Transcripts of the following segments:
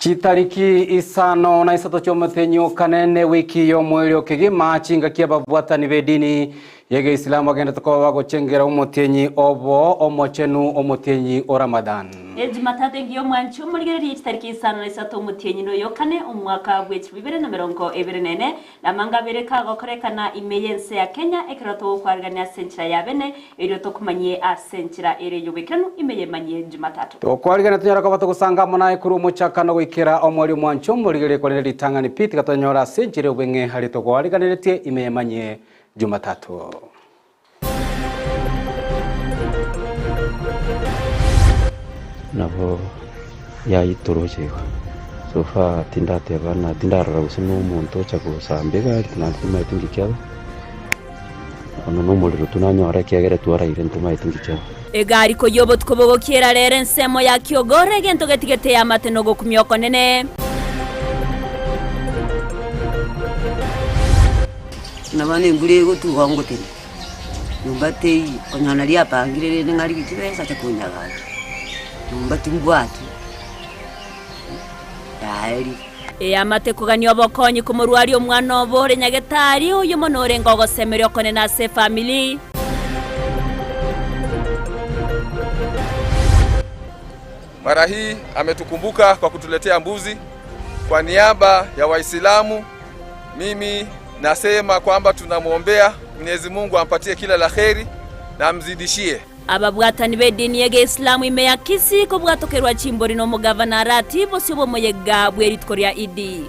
Chitariki 53 chi'omotenyi o kane newiki y'omoerio kegima, chingaki ababwatani b'edini y'Egeisilamu bagenderete koba bagochengera omotienyi obo omochenu, omotienyi o Ramadhan. Ejumatatu engiya omwanchi omorigererie chitariki 53 omotienyi noyo o kane omwaka bw'echilifu ibere na 24, Namanga abere kagokorekana ime y'ense ya Kenya ekero togokwarigania ase enchera ya bene, erio tokomanyie ase enchera ere y'oboikeranu ime y'emanyie Jumatatu. Tokwarigania tonyare koba togosanga amo naye korwa omochakano goikera omoerio omwancho omorigererie korende ritang'ani pi tiga tonyore ase enchera y'obweng'e aria tokoariganeretie ime y'emanyie Jumatatu. Nabo yaitoroche igo. So far tindateba na tindarora gose na omonto ocha gosamba egari naende timanyeti nki kiaba, bono na omorero tu nanyora ekiagera twaraire ntomaeti nki kiaba. Egari koyia obotuko bogokiera rero ensemo ya kiogoro egento getigete y'amate nogokumia okonene. Buna bono embura egotuga ngotema, nyomba teiyo, konyora naria apangire rende ng'a rigie chibesa ache konyagacha, nyomba timbwati, yaerire. Eamate kogania obokonyi komorwaria omwana obo ore nyagetari, oyio mono orenge ogosemeria okonene ase efamiri. Mara hii ametukumbuka kwa kutuletea mbuzi. Kwa niaba ya Waislamu mimi nasema kwamba tunamwombea Mwenyezi Mungu ampatie kila la kheri na amzidishie. Ababwatani b'edini y'Egeisilamu ime ya Kisii kobwatokerwa chimbori nomogavana Arati bosio bw'omoyega bw'erituko ria Idi.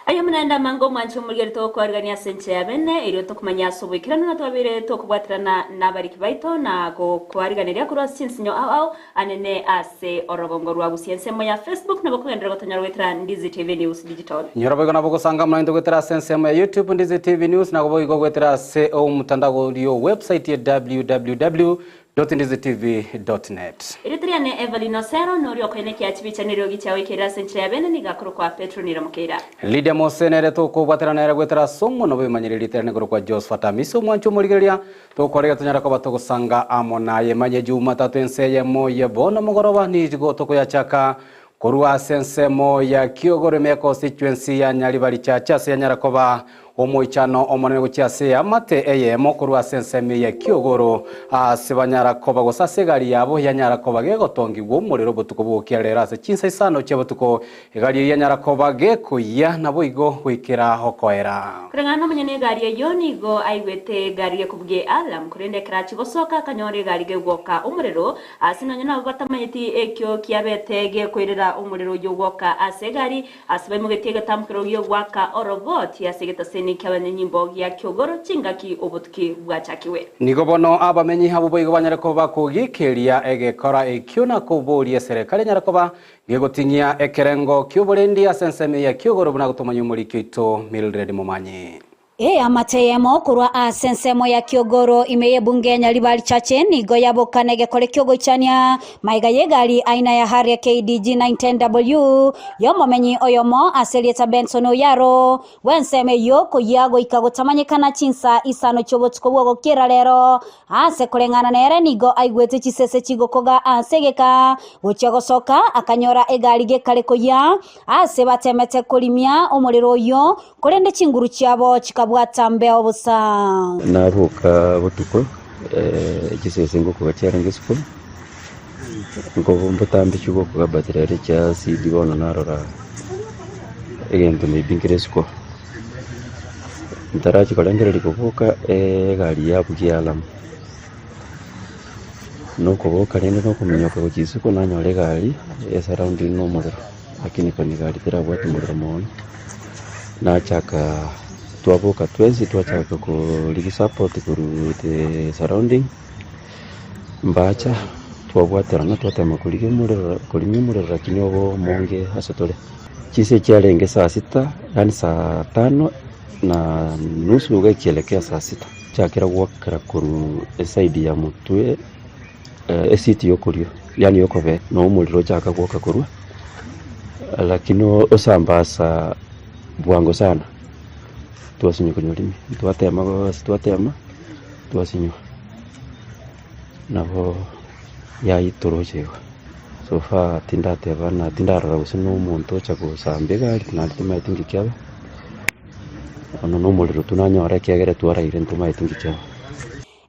Aye omonene amange omwanche omorigereria togokwarigania ase enchera ya bene, erio tokomanya ase oboikeranu na twabeire tokobwaterana nabariki baito na gokwariganeria korwa ase chinsinyo ao ao anene ase orogongo rwa Gusii ensemo ya Facebook nabo kogenderera gotonyora goetera Ndizi TV News Digital. Inyora boigo nabo gosanga amo naintwe goetera ase ensemo ya YouTube Ndizi TV News nago boigo goetera ase omotandao orio website ya www www.ndizitv.net. Erieta riane Evelyn Osero, noria okoenekia chibicha neriogi chiao ekerire ase enchera ya bene nigo akorokwa Petro Nira Mokeira. Lydia Mose nere tokobwatera nere goetera ase omonwa bw'ebimanyererio rieta riane korokwa Josphat Amisi omwanchi omorigereria tokorega tonyare koba togosanga amo naye manye Jumatatu ense eyemo ye bono mogoroba nigo tokoyachaka korwa ase ensemo ya Kiogoro ime ya constituency ya Nyaribari Chache ase yanyara koba Omoichano omonene gochia ase eamate eyemo korwa ase ensemo eye ya kiogoro, aase banyara koba gose ase egari yabo yanyara koba gegotongigwa omorero obotuko bogokia rero ase chinsa isano chia botuko, egari eyio yanyara koba gekoyia, naboigo goikera okoera. Koreng'ana nomonyene egari eyio nigo aigwete egari gekobugia ealarm, korende ekero achia gosoka akanyora egari gegwoka omorero, ase nonya nabo batamanyeti ekio kiabete gekoirera omorero oyio gwoka ase egari, Ase baimogetie egetamokero gi'ogoaka oroboti ase egetaseni ki'abanyanyimbo gia kiogoro chingaki obotuki bwachakigwe. Nigo bono abamenyi abwo boigo banyare koba bakogikeria egekora ekio na koboria eserekari enyare koba gegotinyia ekerengo ki'oborendi ase ensemo eye ya kiogoro buna gotomanya omoriki oito Mildred Momanyi. Eamate eyemo korwa ase ensemo ya Kiogoro ime y'ebunge ya Nyaribari Chache nigo yaboka negekore ki'ogoichania magega y'egari aina ya Harrier KDG 910W y'omomenyi oyomo ase erieta Benson Oyaro bw'ensemo eyio koyia goika gotamanyekana chinsa isano chi'obotuko bw'ogokiera rero ase koreng'ana nere nigo aigwete chisese chigokoga ase egeka gochia gosoka akanyora egari gekare koyia ase batemete korimia omorero oyio Korende chinguru chiabo chikabwata mbeo bosa. Naboka botuko, chisese ngokoga chiarenge isiko, nkobo mbotambe chigokoga but rero chiasidi bono narora egento maybe nkere isiko. Ntarachia korengereria koboka, egari yabugia alarm, nokoboka rende nokominyoka gochia isiko nanyora egari esurrounded na omorero. Lakini konya egari terabwate omorero mono, nachaka twaboka twensi twachaka korigia support korwa the surrounding, mbacha twabwaterana twatema korigia omorero korimia omorero lakini obe omonge ase tore. Chinsa chiarenge saa sita yaani saa tano na nusu iga ekielekea saa sita, chakera goakera korwa eside ya motwe. Esiti y'okorio, yaani y'okobee, na omorero ochaka gwoka korwa, lakini osambasa bwango sana, twasinywa konywa rimi, twatema gose twatema. twasinywa, nabo yaitoroche igo. So far tindateba na tindarora gose na omonto ocha gosamba egari naende timanyeti nki kiaba, bono na omorero tu nanyora ekiagera twaraire ntomaeti nki kiaba.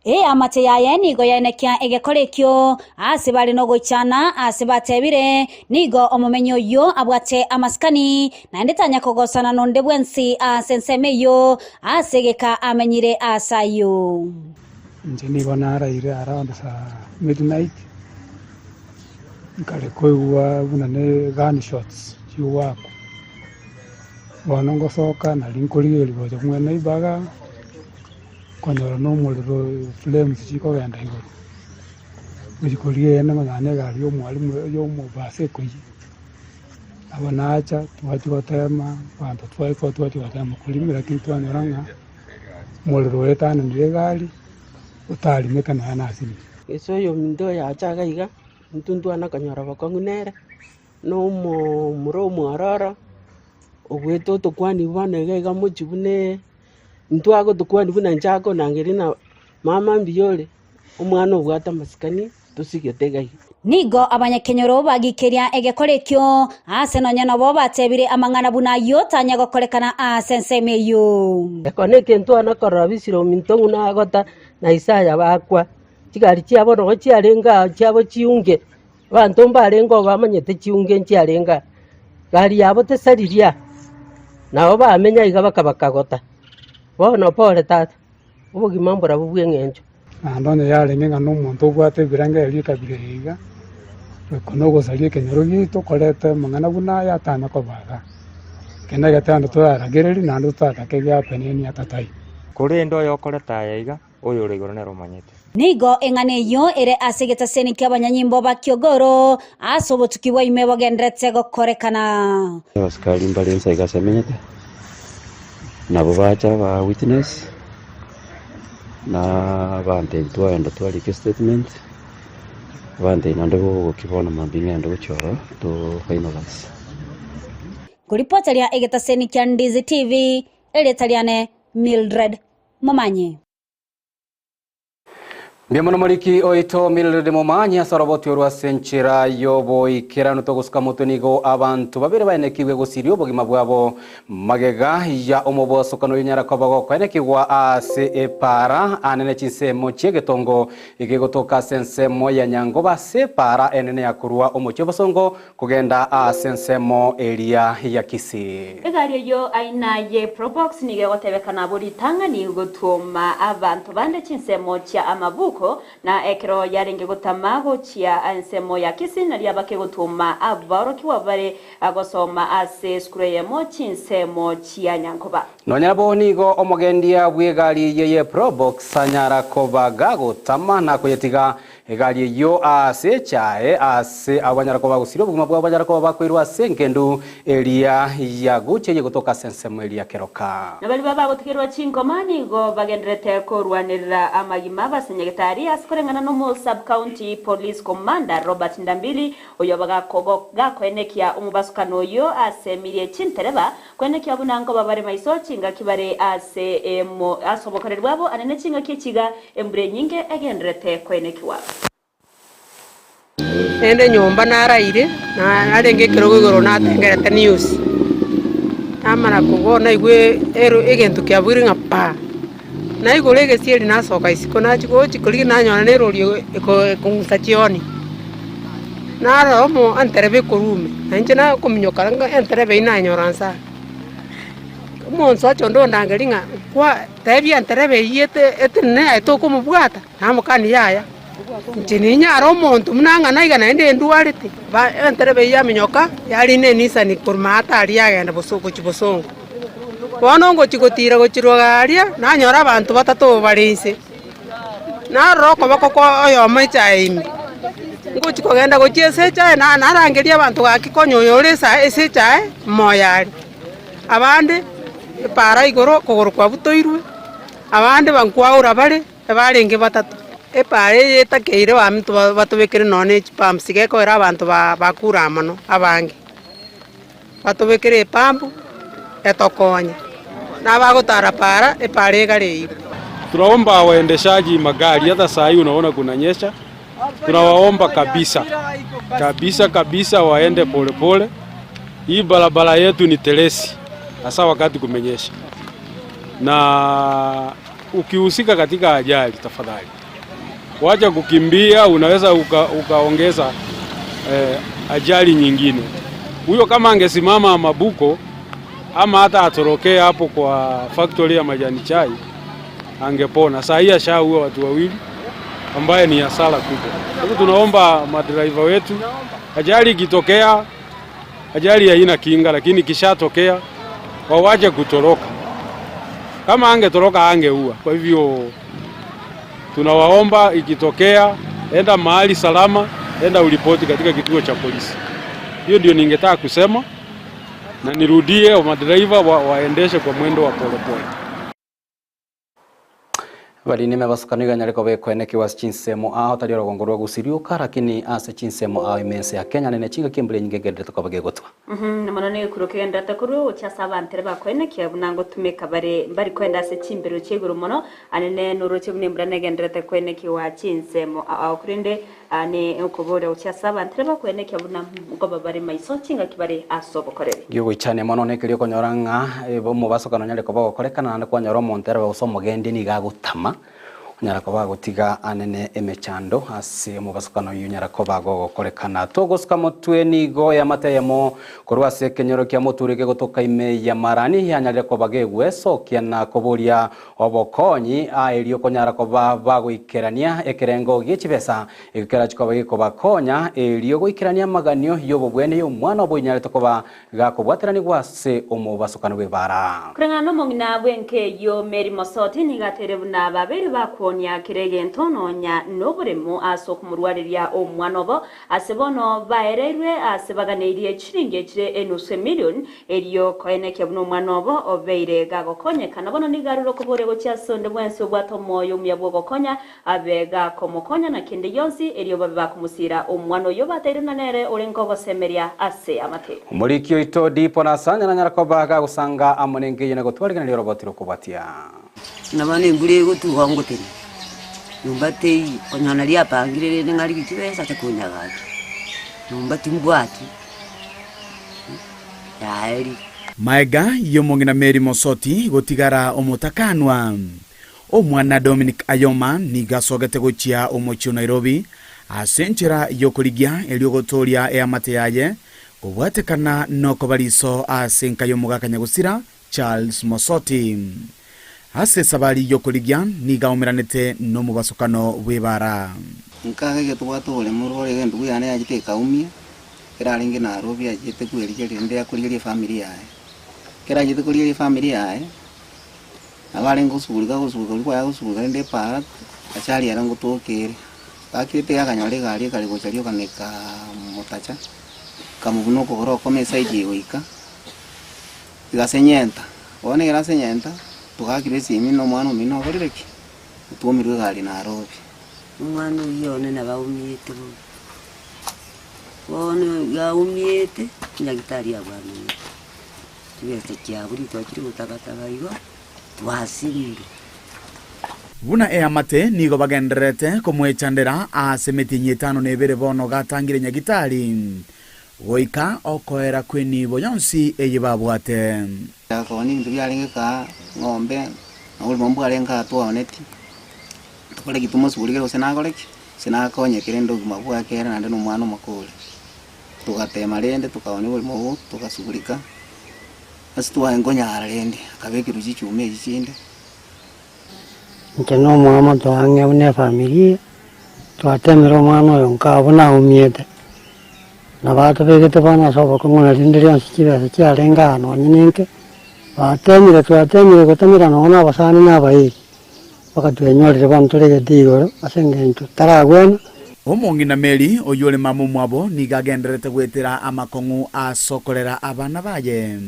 Eamate yaye nigo yaenekia egekora ekio aase bare nogoichana, aase batebire, Nigo omomenyi oyio abwate amasikani, naende tanya kogosana nonde bwensi ase ensemo eyio, ase egeka amenyire aase ayio. Inche nigo naraire around saa midnight, nkare koigwa buna ne gunshots chigoakwa. Bono ngosoka nari nkorigereria gocha mwene ibaga. Konyora nomorero flames chikogenda igoro, gochia korigia eyende ng'a na egari ya omwalimu ya omobasi ekoiyia. Nabo nacha twachia gotema abanto twaikwa twachia gotema korima lakini twanyora ng'a omorero oetananire egari, otarimete nonya na asinini. Ase oyominto oyo acha iga iga, intwe ntwana konyora bokong'u nere, na omomura omwororo, obwete otokwania bono iga iga mochie buna Intwe agotokwania buna inche akonangeria na mama mbuya ore, omwana obwate amasikani tosigete iga iga. Nigo abanyakenyoro bagikeria egekora ekio, aase nonya nabo batebire amang'ana buna ayio tanya gokorekana ase ensemo eyio. Eko negento ana korora bisire ominto buna agota na Isaya bakwa, chigari chiabo nogo chiarenge aa chiabo chiunge, abanto mbarenge oo bamanyete chiunge nchiarenge aa, gari yabo tesariria, nabo bamenya iga bakabakagota. Bono pore tata, obogima mborabwo bw'eng'encho. Naende onye yarenge ng'a nomonto obwate ebirengererio ekabira eye iga, oko nogosaria ekenyoro giaito koreta amang'ana buna aya atanya koba iga. Eke negetendo toraragererie naende totatake giape nemiaka taiyo. Korende oyokoreta aya iga, oyore igoro nere omanyete. Nigo eng'ana eyio ere ase egetaseni ki'abanyanyimbo ba Kiogoro ase obotuki bwa ime bogendererete gokorekana. Abasikari mbare inse iga ase emenyete, nabo bacha ba witness, na abanto twagenda twarika estatement, abanto naende bogokia bono mambia ng'ende gochia ororo to finalize. Nkoripoteria egetaseni kia Ndizi TV, erieta riane Mildred Momanyi. Mbuya mono moriki oito Mildred Momanyi ase oroboti orwo ase enchera y'oboikeranu togosuka motwe nigo abanto babere baenekigwe gosiria obogima bwabo magega ya omobosokano oyo onyara koba gokoenekigwa ase epaara anene chinsemo chi'egetongo egegotoka ase ensemo ya Nyangoba ase epaara enene ya korwa omochie obosongo Kogenda ase ensemo eria ya Kisii. Egari eyio aina ye Probox nigo egotebekana abwo ritang'ani gotwoma abanto bande chinsemo chia amabuko, na ekero yarenge gotama gochia ensemo ya Kisii nario abake gotwoma aborokigwa bare gosoma ase esukuru eyemo chinsemo chia Nyankoba. Nonya nabo nigo omogendia bw'egari eye ye Probox anyara koba gagotama na koyetiga Egari eyio aase echae aase abwo banyara koba bagosiria obogima bwabo banyara koba bakoirwa ase engendu eria ya gocha eye gotoka ase ensemo eria keroka. Na baria bagotigerwa chinkoma nigo bagendererete korwanerera amagima ase nyagetari ase koreng'ana nomo Sub-County Police Commander Robert Ndambili oyo gakoenekia omobasukano oyio asemirie chintereba koenekia buna nkoba bare maiso chingaki bare ase ase obokoreri bwabo anene chingaki echiga Embura enyinge egendererete koenekiwa. Naende nyomba naraire, narenge ekerogo igoro natengerete news, namana kobua naigwe ero egento kiabuire ng'a paa, naigure egesieri nasoka isiko nachia gochia korigia nanyora na erori eko ekong'usa chioni, narora omo entereba ekorwa ime, na inche nakominyoka ng'a entereba eywo nanyora nsa. Omonsacha onde ondangeria ng'a kwa. Tebia entereba eyio etenene aye tokomobwata, namokania yaya. Inche ninyare omonto buna ang'ana iga naende endwarete. Entereba eyio yaminyoka, yarina enisani korwa maate aria yagenda gochia bosongo. Bono ngochia gotira gochia roga aria, nanyora abanto batato bare inse. Narora okoboko kwa oyomo echae ime, ngochia kogenda gochia ase echae narangeria abanto gaki konya oyo ore ase echae moyo are. Abande epaara igoro okogoro kwabutoirwe, abande bankwaura bare, ebarenge batato. Epaara eye etakeire abanto batobekere nonya ne chipumps gekoera abanto bakure aa mono abange. Batobekere epampu etokonye, na abagotara paara, epaara egare eywo. Tunaomba waendeshaji magari, hata saa hii unaona kunanyesha, tunawaomba kabisa kabisa kabisa waende polepole. Hii barabara yetu ni telesi, hasa wakati kumenyesha, na ukihusika katika ajali, tafadhali wacha kukimbia, unaweza ukaongeza ajali nyingine. Huyo kama angesimama Mabuko ama hata atorokee hapo kwa factory ya majani chai angepona. Saa hii ashaua watu wawili ambaye ni hasara kubwa. Kwa hivyo tunaomba madereva wetu, ajali ikitokea, ajali haina kinga, lakini ikishatokea wawache kutoroka. Kama angetoroka angeua. Kwa hivyo tunawaomba ikitokea, enda mahali salama, enda uripoti katika kituo cha polisi. Hiyo ndio ningetaka kusema, na nirudie madereva waendeshe kwa mwendo wa polepole. Barinime basukani ganyareko bekwene kiwas chinsemo aho tari orogongo rwa gusiriuka lakini ase chinsemo aho imense ya Kenya nene chinga kimbure nyinge gerete ko bagegotwa. Namono ni gikuro kigenderete korwa gochia ase abantere bakoenekia buna ngotumeka bare mbari kwenda ase chimbero chia igoro mono anene noroche buna embura negenderete koenekiwa chinsemo ao korende ni okoboria gochia ase abantere bakoenekia buna nkoba bare maiso chingaki bare ase obokoreri. Giogoichania mono nekerio okonyora ng'a omobasokano onyare koba ogokorekana naende kwanyora omonto ere gose omogendi niga agotama onyara koba agotiga anene emechando ase omobasokano oyio onyara koba gogokorekana. Togosuka motwe nigo yamateyemo korwa ase ekenyoro kia moture kegotoka ime ya marani yanyarire koba gegwesokia na koboria obokonyi aerio konyara koba bagoikerania ekerengo gie chibesa ekero chikoba gekobakonya erio goikerania amaganio y'obobwene y'omwana oboinyarete koba gakobwateranigwa ase omobasokano bw'ebara. Koreng'ana na omong'ina bw'enka eyio Mary Mosoti nigo ateire buna babere bakuonia kera egento nonya na oboremo ase okomorwareria omwana obo ase bono baereirwe ase baganeirie chiringi echire enusu emilion erio koenekia buna omwana obo obeire gagokonyekana. Bono nigo arure okoboria gochia ase onde bwensi obwate omoyo omuya bw'ogokonya abe gakomokonya na kende gionsi erio babe bakomosira omwana oyio bateire na nere orenge ogosemeria ase amate. Omoriki oito Dipo Nasanya nanyara koba gagosanga amo nenka eyio na gotwarigania oroboti rokobwatia. Nabo na embura egotuga ngotena, nyomba teiyo, konya naria apangire rende ng'arigi chibesa ache konyagacha, nyomba timbwati, yaerire. Maega y'omong'ina Mary Mosoti gotigara omotakanwa, omwana Dominic Ayoma nigo asogete gochia omochie o Nairobi ase enchera y'okorigia erio gotooria eamate yaye kobwatekana nokoba riso ase enka y'omogaka nyagosira Charles Mosoti. Ase esabari y'okorigia nigo aomeranete nomobasokano bw'ebara. Nkaga egetobwate oboremo rore iga endugu yane yachete ekaumia, ekero arenge Nairobi achete kwerigeria rende akorigeria efamiri yaye. Ekero achete korigeria efamiri yaye, nabo arenge gosugurika gosugurika oria kwaya gosugurika rende epaara, achari ere ngotoka ere. Gakirete iga akanyora egari ekare gocha rioka na ekamotacha, ekamobuna okogoro okomo eside egoika, egasenyenta. Bono ekero asenyenta, togakirwa esimi na omwana omino okorire ki? Otwomirwe egari Nairobi. Omwana oyio one nabo aumiete bono. Bono iga aumiete, nyagetari abwanire, chibesa chiabo ritwachire gotabataba igo, twasirire. Buna eamate nigo bagendererete komoechandera ase emetienyi etano na ebere bono gatangire nyagitari, goika okoera kw'enibo yonsi eye babwate. Akoonia ebinto biarenge kaa ng'ombe, na oborimo mbwarenge aa twaonetie, tokore ki tomosugurikere gose nakore ki, gose nakonyeke rende obogima bwake ere naende na omwana omokore. Togatema rende tokaonia oborimo obwo, togasugurika, ase twaye nkonyara rende, akabekerwa chichuma echi chinde. Inche na omoamate ang'e buna efamiri, twatemire omwana oyo nkaa buna aumiete, na batobegete bono ase obokong'u na rinde rionsi chibesa chiarenge aa nonye na inke, batemire twatemire gotemera nonye na abasani na abairi, mpaka twenyorire bono toregete igoro ase eng'encho taragwena. Omong'ina Mary, oyio ore mama omwabo, nigo agendererete goetera amakong'u ase okorera abana baye.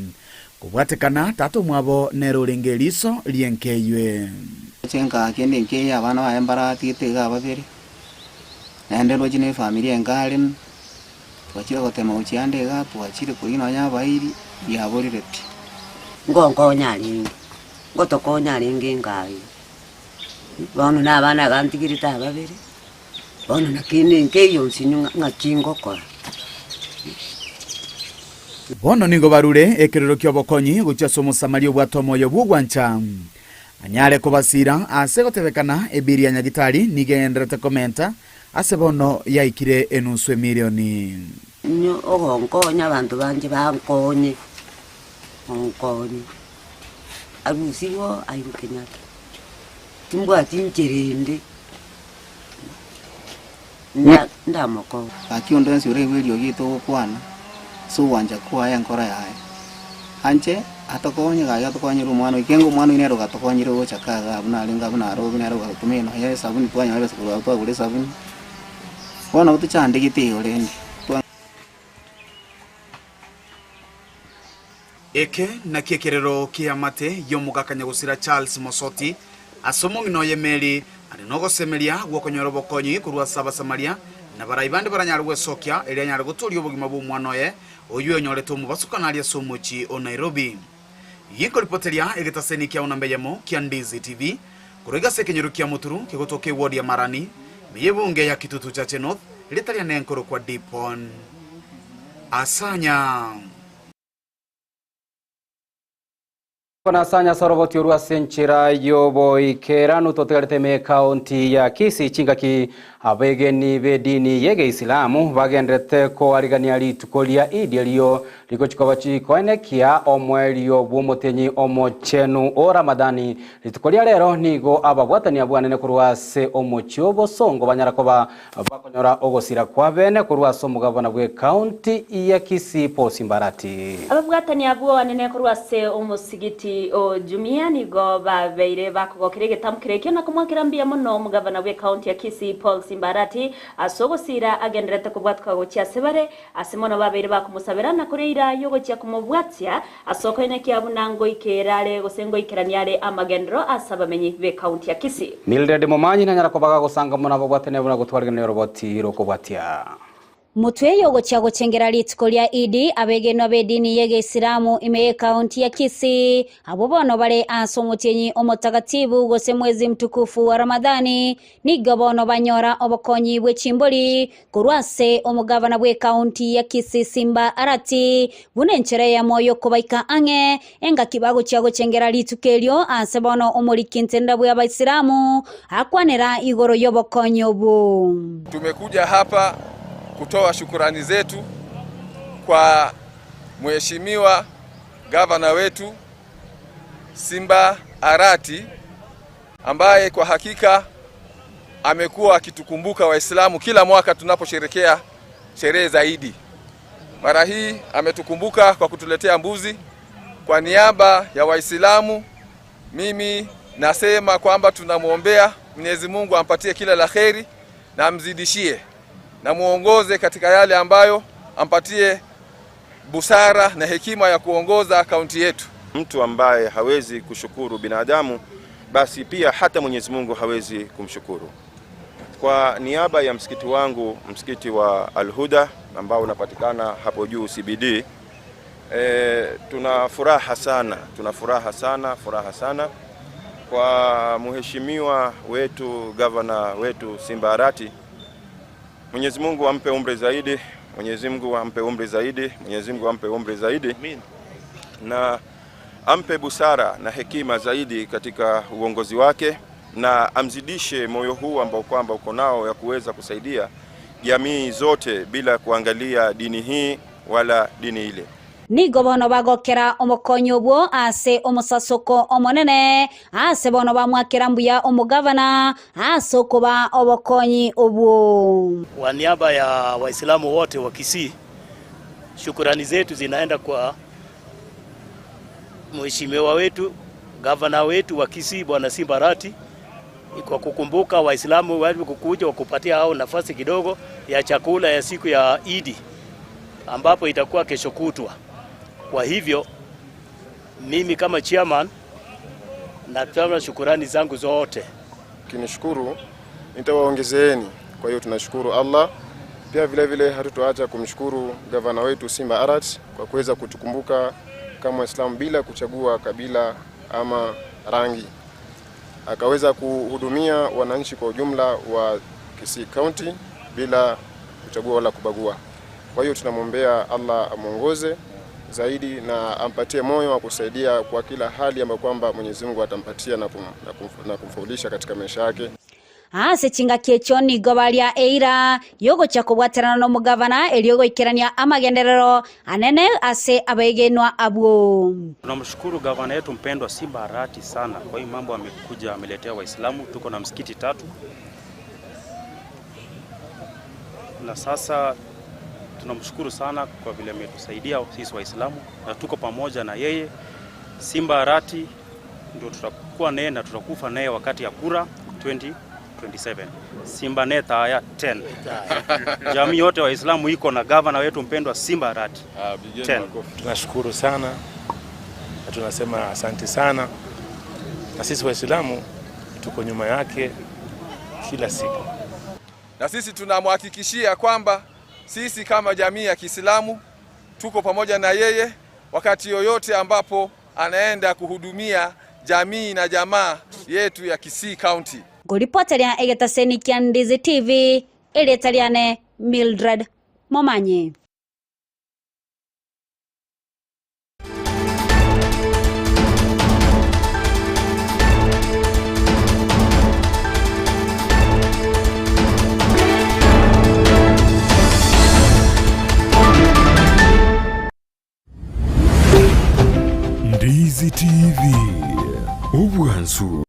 Kobwatekana, tata omwabo nere orenge eriso ri'enka eyio. Roche enka kende enka eye abana baye mbaratigete iga babere, naende roche na efamiri enka are, twachire gotema gochia ande iga, twachire korigia nonya abairi, biaborire pi. Ngonkonya arenge, ngotokonya arenge enka eye. Bono na abana iga ntigerete aba babere, bono naki nkeiyo nsinyo ng'a ng'aki ngokora. Bono nigo barure ekerero ki'obokonyi gochia ase Omosamaria obwate omoyo bw'ogwancha, anyare kobasiira ase gotebekana ebiri ya Nyagitari nigo egendererete komenta ase bono yaikire enusu emilioni. Inwe ogonkonya abanto banje bankonye, onkonye, arusigwe oo airwe Kenyatta, timbwati nchera ende nda ndamokonye. Gaki onde onsi oraigwe eriogi eye togokwana, ase ogwancha kwaye enkoro yaye, anche atokonye gaki atokonyere omwana oyo, ekiagera omwana oyo nere ogatokonyire gocha kaa igaa buna arenge abwo Nairobi nere ogatotoma enonya ya esabuni twanyora ebesa korwa abwo twagora esabuni, bono nabo tochandegete igo rende. Twa. Eke nakio ekerero ki'eamate y'omogaka nyagosira Charles Mosoti ase omong'ina oye Mary are nogosemeria gw'okonyora obokonyi korwa ase Abasamaria na barai bande baranyare gwesokia erio anyare gotooria obogima bw'omwana oye oyio onyorete omobasukano aria ase omochie o Nairobi. Ginkoripoteria egetaseni kia onamba eyemo kia Ndizi TV korwa iga ase ekenyoro kia Muturu kegotoka eward ya Marani ime y'ebunge ya Kitutu Chache North erieta riane nkorokwa Dipon Asanya. Nasanya ase oroboti orwo ase enchera y'oboikeranu totigarete ime ekaunti ya Kisii chingaki abegeni b'edini y'egeisilamu bagenderete koarigania rituko ria Eid erio rigochi koba chikoenekia omoerio bw'omotenyi omochenu o Ramadhani. Rituko ria rero nigo ababwatani abwo anene korwa ase omochie obosongo banyara koba Bakonyora ogosira kw'abeene korwa ase omogabana bw'ekaunti ya Kisii Paul Simbarati. Ababwatani abwo anene korwa ase omosigiti o Jumia nigo babeire bakogokera egetamkero ekio na komwakera mbuya mono omogabana bw'ekaunti ya Kisii Paul Simbarati ase ogosira agendererete kobwatuka gochia ase bare ase mono babeire bakomosabera na koria eira y'ogochia komobwatia ase okoenekia buna ngoikera are gose ngoikerania are amagenderero ase abamenyi b'ekaunti ya Kisii. Mildred Momanyi nanyara koba gagosanga mono ababwatani abwo na gotwarigania oroboti rw'okobwatia. Motwe y'ogochia gochengera rituko ria Idi, abegenwa b'edini y'Egeisilamu ime y'ekaunti ya Kisii, abwo bono bare ase omotienyi omotagatibu gose mwezi mtukufu wa Ramadhani, nigo bono banyora obokonyi bwe chimbori korwa ase omogavana bw'ekaunti ya Kisii Simba Arati, buna enchera eyemo y'okobaika ang'e engaki bagochia gochengera rituko erio ase bono omoriki ntenda bw'Abaisilamu akwanera igoro y'obokonyi obwo. Tumekuja hapa kutoa shukurani zetu kwa Mheshimiwa Gavana wetu Simba Arati ambaye kwa hakika amekuwa akitukumbuka Waislamu kila mwaka tunaposherekea sherehe za Idi. Mara hii ametukumbuka kwa kutuletea mbuzi. Kwa niaba ya Waislamu, mimi nasema kwamba tunamwombea Mwenyezi Mungu ampatie kila la kheri na amzidishie na muongoze katika yale ambayo ampatie busara na hekima ya kuongoza kaunti yetu. Mtu ambaye hawezi kushukuru binadamu, basi pia hata Mwenyezi Mungu hawezi kumshukuru. Kwa niaba ya msikiti wangu, msikiti wa Al-Huda ambao unapatikana hapo juu CBD, tuna furaha sana, tuna furaha sana, furaha sana kwa mheshimiwa wetu, gavana wetu Simba Arati. Mwenyezi Mungu ampe umri zaidi, Mwenyezi Mungu ampe umri zaidi, Mwenyezi Mungu ampe umri zaidi. Amin. Na ampe busara na hekima zaidi katika uongozi wake na amzidishe moyo huu ambao kwamba uko nao ya kuweza kusaidia jamii zote bila kuangalia dini hii wala dini ile. Nigo bono bagokera omokonyi obwo ase omosasoko omonene, ase bono bamwakera mbuya omogavana ase okoba obokonyi obwo. Kwa niaba ya Waislamu wote wa Kisii, shukurani zetu zinaenda kwa mheshimiwa wetu, gavana wetu wa Kisii Bwana Simba Arati kwa kukumbuka Waislamu walikuja wakupatia hao nafasi kidogo ya chakula ya siku ya Idi ambapo itakuwa kesho kutwa. Kwa hivyo mimi kama chairman natoa shukurani zangu zote. Kinishukuru nitawaongezeeni. Kwa hiyo tunashukuru Allah. Pia vile vile hatutoacha kumshukuru gavana wetu Simba Arati kwa kuweza kutukumbuka kama Waislamu bila kuchagua kabila ama rangi. akaweza kuhudumia wananchi kwa ujumla wa Kisii County bila kuchagua wala kubagua. Kwa hiyo tunamwombea Allah amwongoze zaidi na ampatie moyo wa kusaidia kwa kila hali ambayo kwamba Mwenyezi Mungu atampatia na, kum, na, kum, na kumfaulisha katika maisha yake. Ase chingaki echio nigo baria eira y'ogochia kobwaterana nomogavana erio goikerania amagenderero anene ase abegenwa abwo. Tunamshukuru gavana yetu mpendwa Simba Arati sana kwa hii mambo amekuja ameletea Waislamu. Tuko na msikiti tatu na sasa tunamshukuru sana kwa vile ametusaidia sisi Waislamu na tuko pamoja na yeye. Simba Arati ndio tutakuwa naye na tutakufa naye wakati ya kura 2027. Simba neta haya 10. Jamii yote Waislamu iko na gavana wetu mpendwa Simba Arati 10. Tunashukuru sana na tunasema asante sana, na sisi Waislamu tuko nyuma yake kila siku. Na sisi tunamhakikishia kwamba sisi kama jamii ya Kiislamu tuko pamoja na yeye wakati yoyote ambapo anaenda kuhudumia jamii na jamaa yetu ya Kisii County. Ngoripoteria egetaseni kia Ndizi TV erieta riane Mildred Momanyi. Ndizi TV, obwansu.